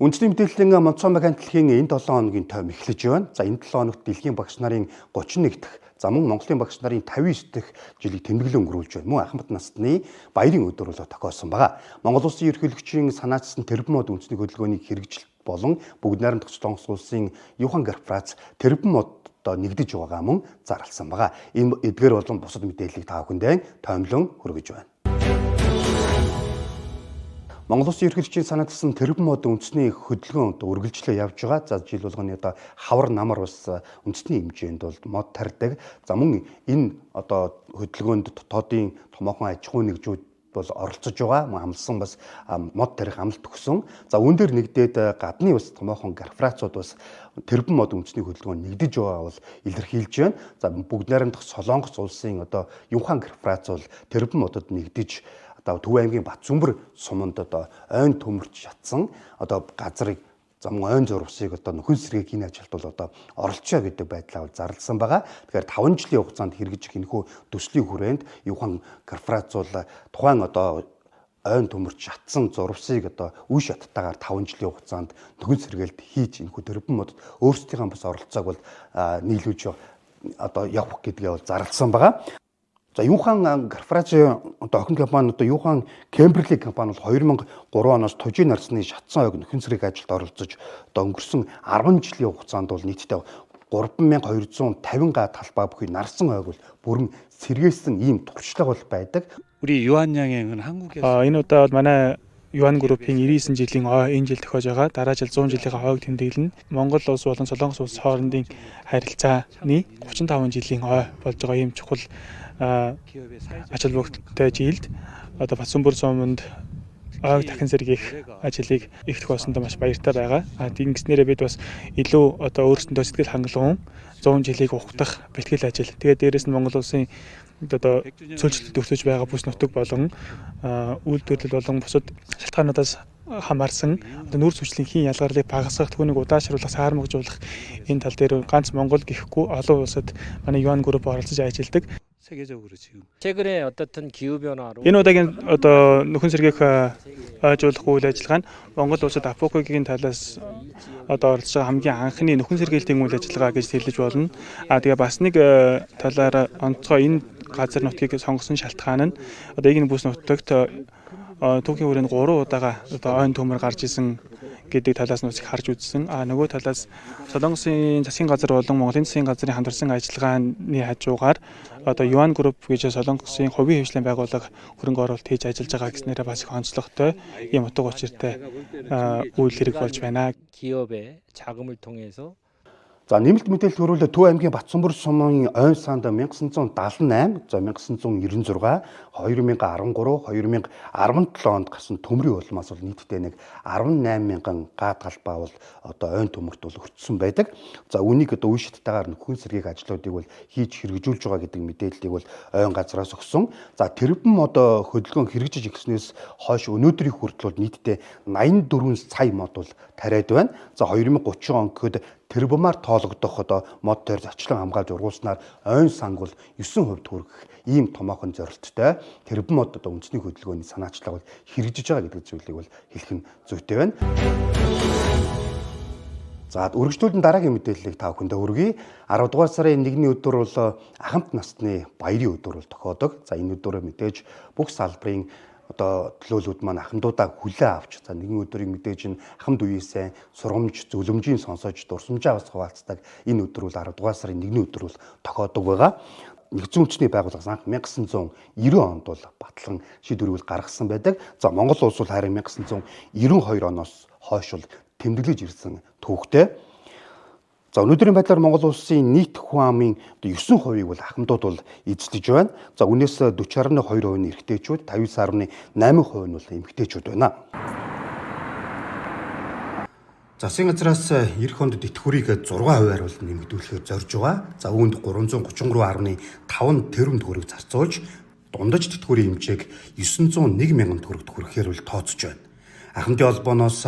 Үндэсний мэдээллийн Монцоо механиклын энэ 7 хоногийн тойм эхлэж байна. За, энэ 7 хоногт дэлхийн багш нарын 31 дахь, за мөн Монголын багш нарын 59 дахь жилийг тэмдэглэн өнгөрүүлж байна. Мөн ахмад насны баярын өдөр бол тохиосон байгаа. Монгол Улсын ерөнхийлөгчийн санаачсан тэрбум мод үндэсний хөдөлгөөний хэрэгжил болон бүгд найрамдах Солонгос улсын Юхан корпорац тэрбум мод одоо нэгдэж байгаа мөн зарласан байгаа. Энэ эдгээр болон бусад мэдээллийг та бүхэндээ тоймлон хүргэж байна. Монгол Улсын ерөнхийлөгчийн санаачилсан тэрбум мод үндэсний хөдөлгөөн одоо үргэлжлээ явж байгаа. За, жил болгоны одоо хавар намар бас үндэсний хэмжээнд бол мод тарьдаг. За, мөн энэ одоо хөдөлгөөнд дотоодын томоохон аж ахуйн нэгжүүд бол оролцож байгаа. Мөн амлсан бас мод тарих амлалт өгсөн. За, үүн дээр нэгдээд гадны бас томоохон корпорациуд бас тэрбум мод үндэсний хөдөлгөөн нэгдэж байгаа бол илэрхийлж байна. За, бүгд найрамдах Солонгос улсын одоо Юхан корпорац бол тэрбум модод нэгдэж одоо Төв аймгийн Батсүмбэр суманд одоо ойн төмөрч шатсан одоо газрыг, за мөн ойн зурвасыг одоо нөхөн сэргээх энэ ажилд бол одоо оролцоо гэдэг байдлаа бол зарласан байгаа. Тэгэхээр 5 жилийн хугацаанд хэрэгжих энэхүү төслийн хүрээнд Юхан корпорац бол тухайн одоо ойн төмөрч шатсан зурвасыг одоо үе шаттайгаар 5 жилийн хугацаанд нөхөн сэргээлт хийж энэхүү тэрбум модод өөрсдийнхээ бас оролцоог бол нийлүүлж одоо явах гэдгээ бол зарласан байгаа. За, Юхан корпорацийн одоо охин компани одоо Юхан Кемберли компани бол 2003 оноос тужийн нарсны шатсан ойг нөхөн сэргээх ажилд оролцож одоо өнгөрсөн 10 жилийн хугацаанд бол нийтдээ 3250 га талбай бүхий нарсан ойг бол бүрэн сэргээсэн ийм туршлага бол байдаг. 우리 유한양행은 한국에서 Энэ удаа бол манай Юан группийн 99 жилийн ой энэ жил тохиож байгаа. Дараа жил 100 жилийнхаа хойг тэмдэглэнэ. Монгол улс болон Солонгос улс хоорондын харилцааны 35 жилийн ой болж байгаа ийм чухал 기업의 사회적 ач холбогдолтой жилд одоо Батсүмбэр суманд ойг дахин сэргээх ажлыг их тохиолсондоо маш баяртай байгаа. А ингэснээрээ бид бас илүү одоо өөрсөндөө сэтгэл хангалуун 100 жилийг ухтах бэлтгэл ажил. Тэгээд дээрэс нь Монгол улсын одоо цөлжлөлт өртөж байгаа бүс нутаг болон үйлдвэрлэл болон бусад шалтгаануудаас хамаарсан одоо нүүрс хүчлийн хийн ялгарлыг багасгах, түүнийг удаашруулах, саармагжуулах энэ тал дээр ганц Монгол гэхгүй олон улсад манай Юан групп оролцож ажилладаг. 세계적으로 지금 최근에 어떻든 기후 변화로 Энэ удаагийн одоо нөхөн сэргээх ойжуулах үйл ажиллагаа нь Монгол улсад АПОК-гийн талаас одоо оролцож байгаа хамгийн анхны нөхөн сэргийлтийн үйл ажиллагаа гэж хэлж болно. А тэгээ бас нэг талаар онцгой энэ газар нутгийг сонгосон шалтгаан нь одоо энэ бүс нутагт түүхийн хүрээнд 3 удаага одоо ойн төмөр гарч исэн гэдэг талаас нь бас их харж үзсэн. А нөгөө талаас Солонгосын засгийн газар болон Монголын засгийн газрын хамтарсан ажиллагааны хажуугаар одоо Юан групп гэж Солонгосын хувийн хвшлийн байгууллага хөрөнгө оруулалт хийж ажиллаж байгаа гэснээрээ бас их онцлогтой ийм утга учиртай үйл хэрэг болж байна. 기업의 자금을 통해서 За, нэмэлт мэдээлэл төрүүлээ Төв аймгийн Батсүмбэр сумын ойн санд 1978, за 1996, 2013, 2017 онд гарсан төмрийн улмаас бол нийтдээ нэг 18 мянган га талбай бол одоо ойн төмөрт бол өртсөн байдаг. За, үүнийг одоо үе шаттайгаар нөхөн сэргээх ажлуудыг бол хийж хэрэгжүүлж байгаа гэдэг мэдээллийг бол ойн газраас өгсөн. За, тэрбум одоо хөдөлгөөн хэрэгжиж эхэлснээс хойш өнөөдрийн хүртэл бол нийтдээ 84 сая мод бол тариад байна. За, 2030 он гэхэд тэрбумаар тоологдох одоо мод тойр зочлон хамгаалж ургуулснаар ойн санг бол 9% хүргэх ийм томоохон зорилттой тэрбум мод одоо үндэсний хөдөлгөөний санаачлага бол хэрэгжиж байгаа гэдэг зүйлийг бол хэлэх нь зүйтэй байна. За, үргэлжлүүлэн дараагийн мэдээллийг та бүхэндээ хүргэе. 10 дугаар сарын 1-ний өдөр бол ахамт насны баярын өдөр бол тохиодог. За, энэ өдөрөө мэдээж бүх салбарын одоо төлөөлүүд маань ахмадуудаа хүлээн авч, за, нэгэн өдрийг мэдээж нь ахмад үеэсээ сургамж зөвлөмжийн сонсож дурсамжаа бас хуваалцдаг энэ өдөр бол 10 дугаар сарын 1-ний өдөр бол тохиодог байгаа. Нэгдсэн үндэсний байгууллагаас анх 1990 онд бол батлан шийдвэрийг бол гаргасан байдаг. За, Монгол улс бол харин 1992 оноос хойш бол тэмдэглэж ирсэн түүхтэй. За, өнөөдрийн байдлаар Монгол улсын нийт хүн амын одоо 9%-ийг бол ахмадууд бол эзэлж байна. За, үүнээс 40.2% нь эрэгтэйчүүд, 59.8% нь бол эмэгтэйчүүд байна. Засгийн газраас эх онд тэтгэврийг 6%-аар бол нэмэгдүүлэхээр зорж байгаа. За, үүнд 333.5 тэрбум төгрөг зарцуулж дундаж тэтгэврийн хэмжээг 901 мянган төгрөгт хүрэхээр бол тооцож байна. Ахмадын холбооноос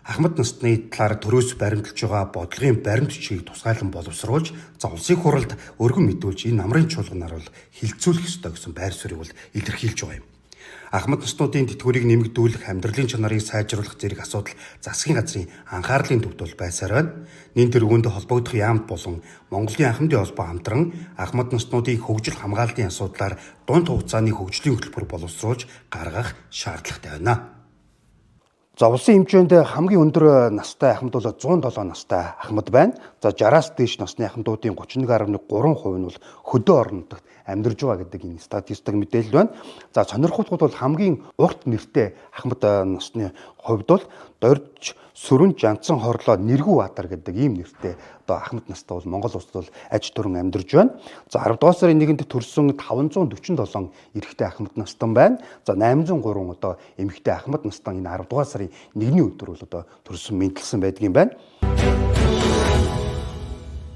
ахмад насны талаар төрөөс баримталж байгаа бодлогын баримт бичгийг тусгайлан боловсруулж, за, улсын хурлд өргөн мэдүүлж энэ намрын чуулганаар бол хилцүүлэх ёстой гэсэн байр суурийг бол илэрхийлж байгаа юм. Ахмад наснуудын тэтгэврийг нэмэгдүүлэх, амьдралын чанарыг сайжруулах зэрэг асуудал засгийн газрын анхаарлын төвд бол байсаар байна. Нэн тэргуунд холбогдох яамд болон Монголын анхамдын холбоо хамтран ахмад наснуудын хөгжил хамгааллын асуудлаар дунд хугацааны хөгжлийн хөтөлбөр боловсруулж гаргах шаардлагатай байна. За улсын хэмжээнд хамгийн өндөр настай ахмад бол 107 настай ахмад байна. За 60-аас дээш насны ахмадуудын 31.3% нь бол хөдөө орон нутагт амьдарч байгаа гэдэг энэ статистик мэдээлэл байна. За сонирхолтой бол хамгийн урт нэртэй ахмад насны хувьд бол Дорж Сүрэн Жанцсан хорлоо Нэргүү Баатар гэдэг ийм нэртэй одоо ахмад настай бол Монгол улсад бол аж төрөн амьдарч байна. За 10 дугаар сарын 1-нд төрсөн 547 эрэгтэй ахмад настан байна. За 803 одоо эмэгтэй ахмад настан энэ 10 дугаар сарын 1-ний өдөр бол одоо төрсөн мэндэлсэн байдгийн байна.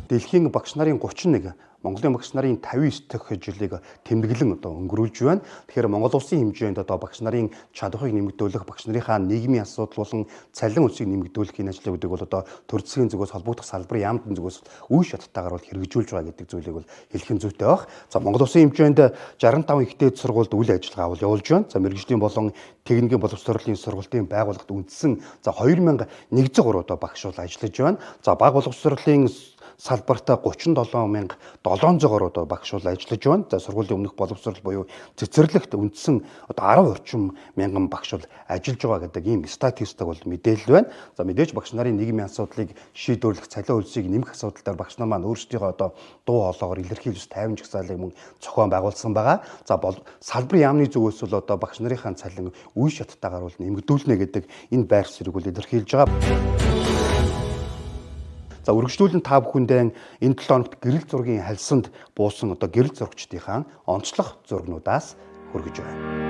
Дэлхийн багш нарын 31, Монголын багш нарын 59 дахь жилийг тэмдэглэн одоо өнгөрүүлж байна. Тэгэхээр Монгол улсын хэмжээнд одоо багш нарын чадварыг нэмэгдүүлэх, багш нарынхаа нийгмийн асуудал болон цалин өсгийг нэмэгдүүлэх энэ ажлуудыг бол одоо төр засгийн зүгээс холбогдох салбарын яамдын зүгээс үе шаттайгаар бол хэрэгжүүлж байгаа гэдэг зүйлийг бол хэлэх нь зүйтэй байх. За Монгол улсын хэмжээнд 65 ихтэй сургуульд үйл ажиллагаа бол явуулж байна. За мэргэжлийн болон техникийн боловсролын сургалтын байгууллагт үндсэн за 2103 одоо багш бол ажиллаж байна. За бага боловсролын салбарт 37700 гаруй одоо багш бол ажиллаж байна. За сургуулийн өмнөх боловсрол буюу цэцэрлэгт үндсэн одоо 10 орчим мянган багш бол ажиллаж байгаа гэдэг ийм статистик бол мэдээлэл байна. За мэдээж багш нарын нийгмийн асуудлыг шийдвэрлэх, цалин хөлсийг нэмэх асуудал дээр багш нар маань өөрсдийнхөө одоо дуу хоолоогоор илэрхийлж 50 жагсаалыг мөн зохион байгуулсан байгаа. За салбарын яамны зүгээс бол одоо багш нарынхаа цалин үе шаттайгаар бол нэмэгдүүлнэ гэдэг энэ байр суурийг бол илэрхийлж байгаа. За үргэлжлүүлэн та бүхэндээ энэ 7 хоногт гэрэл зургийн хальсанд буусан одоо гэрэл зурагчдынхаа онцлог зургнуудаас хүргэж байна.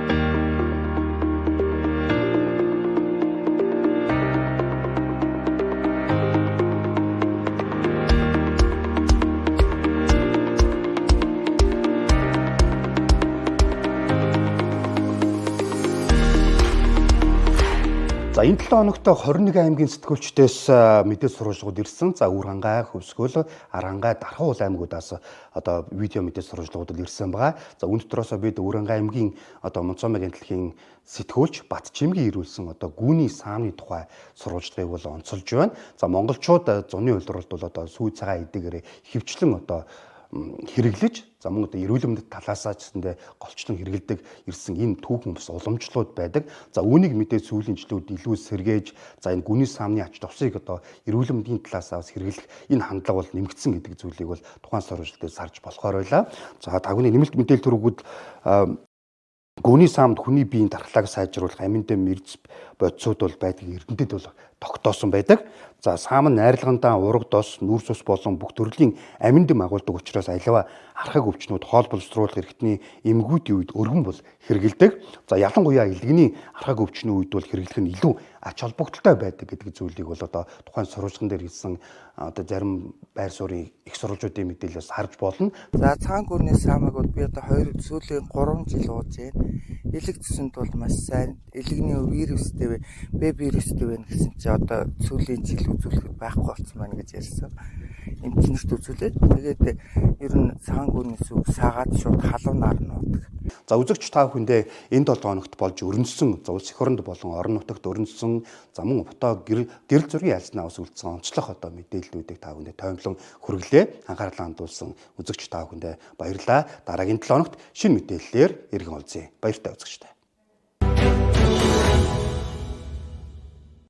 За энэ 7 хоногт 21 аймгийн сэтгүүлчдээс мэдээ сурвалжлагууд ирсэн. За Үүр хангай, Хөвсгөл, Аранхай, Дархан уул аймагудаас одоо видео мэдээ сурвалжлагууд ирсэн байгаа. За үүн дотроосоо бид Үүр хангай аймгийн одоо Мунцоомыг дэлхийн сэтгүүлч Батчимгийн ирүүлсэн одоо гүүний саамны тухай сурвалжлагыг бол онцолж байна. За монголчууд зуны улиралд бол одоо сүү цагаан эдгээр хөвчлэн одоо хэрэглэж за мөн одоо эрүүл мэндийн талаасаа ч гэсэндээ голчлон хэрэгэлдэг ирсэн энэ түүхэн бас уламжлалууд байдаг. За үүнийг мэдээ сүүлийн жилүүд илүү сэргээж за энэ гүний саамны ач тусыг одоо эрүүл мэндийн талаасаа бас хэрэглэх энэ хандлага бол нэмэгдсэн гэдэг зүйлийг бол тухайн сурвалжлалд сарж болохоор байлаа. За тагны нэмэлт мэдээлэл төрөгүүд гүний саамд хүний биеийн дархлааг сайжруулах амин дэм мэрц бодисууд бол байдгийг эрдэмтэд бол тогтоосон байдаг. За саам нь найрлагандаа ураг дос, нүүрс ус болон бүх төрлийн амин дэм агуулдаг учраас аливаа архаг өвчнүүд хоол боловсруулах эрхтний эмгүүдийн үед өргөн бол хэрэгэлдэг. За ялангуяа илгэний архаг өвчний үед бол хэрэглэх нь илүү ач холбогдолтой байдаг гэдэг зүйлийг бол одоо тухайн сурвалжлаган дээр хэлсэн одоо зарим байр суурийн их сурвалжуудын мэдээлэлээс харж болно. За цагаан гүрний саамыг бол би одоо 2 сүүлийн 3 жил ууж байна. Элэг зүсэнд бол маш сайн. Элэгний вирустэй Б вирустэй байна гэсэн чи одоо сүүлийн жил үзүүлэхэд байхгүй болсон байна гэж ярьсан. Эмчнэрт үзүүлээд тэгээд ер нь цагаан гүрний сүг саагаад шууд халуунаар нь уудаг. За үзэгч та бүхэндээ энэ 7 хоногт болж өрнөссөн улс эх оронд болон орон нутагт өрнөссөн за мөн утаа гэрэл зургийн альснаа ус үлдсэн онцлог одоо мэдээллүүдийг та бүхэндээ тоймлон хүргэлээ. Анхаарлаа хандуулсан үзэгч та бүхэндээ баярлалаа. Дараагийн 7 хоногт шинэ мэдээллээр иргэн уулзъя. Баяртай үзэгчдээ.